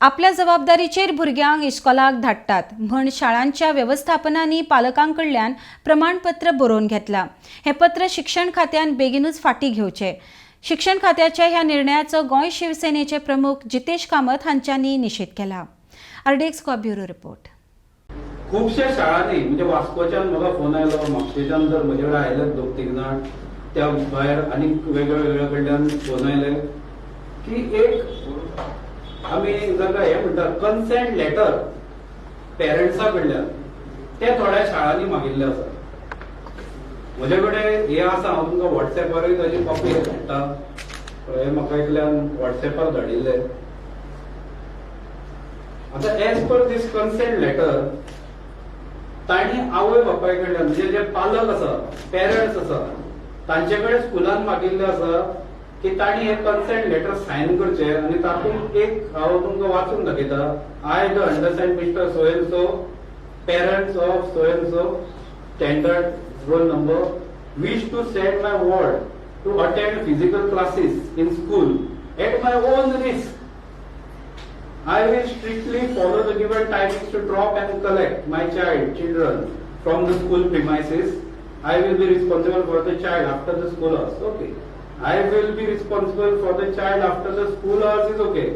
आपल्या जबाबदारीचेर भुरग्यांक इश्कोलाक धाडटात म्हण शाळांच्या वेवस्थापनांनी पालकां कडल्यान प्रमाणपत्र बरोवन घेतलां. हें पत्र शिक्षण खात्यान बेगीनूच फाटीं घेवचें. शिक्षण खात्याच्या ह्या निर्णयाचो गोंय शिवसेनेचे प्रमुख जितेश कामत हांच्यांनी निशेध केला. RDX Goa bureau report. खुबश्या शाळांनी, म्हणजे वास्कोच्यान म्हाका फोन आयलो, म्हापशेच्यान जर म्हजे कडेन आयले दोग तीग जाण, त्या भायर आनीक वेगळ्या वेगळ्या कडल्यान फोन आयले की एक आमी जाका हे म्हणटा कन्सेंट लेटर पेरंट्सा कडल्यान ते थोड्या शाळांनी मागिल्ले आसा. म्हजे कडेन हे आसा, हांव तुमकां वॉट्सॅपारूय ताजी कॉपी धाडटा. हे म्हाका एकल्यान वॉट्सॅपार धाडिल्ले. आतां as per this consent letter, तांणी आवय बापाय कडल्यान, म्हणजे जे पालक आसा, पेरंट्स आसा, तांचे कडेन स्कुलान मागिल्लें आसा की तांणी हे कन्सेंट लेटर सायन करचे. आनी तातूंत एक हांव तुमकां वाचून दाखयता. "I, the undersigned Mister so and so, parents of so and so standard roll number, wish to send my ward to attend physical classes in school at my own risk. I will strictly follow the given timings to drop and collect my child, children from the school premises. I will be responsible for the child after the school hours." Okay. "I will be responsible for the child after the school hours" is okay.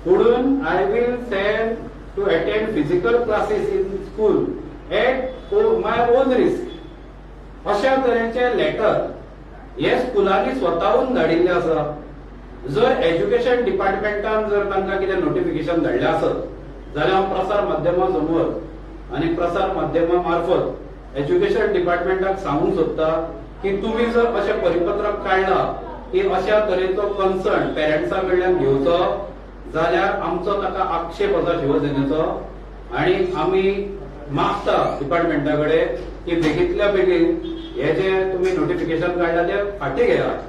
Pudun, "I will send to attend physical classes in school at my own risk." अशा तरेचे letter हे स्कुलांनी स्वताहून धाडिल्ले आसा. जर education डिपार्टमेंटान जर तांकां कितें notification धाडलें आसत जाल्यार हांव प्रसार माध्यमां समोर आनी प्रसार माध्यमां मार्फत एज्युकेशन डिपार्टमेंटाक सांगूंक सोदता की तुमी जर अशें परिपत्रक काडलां की अशा तरेचो कन्सर्न पेरंट्सा कडल्यान घेवचो जाल्यार आमचो ताका आक्षेप आसा शिवसेनेचो आनी आमी मागता डिपार्टमेंटा कडेन की बेगीतल्या बेगीन हे जे तुमी नोटिफिकेशन काडला ते फाटीं घेयात.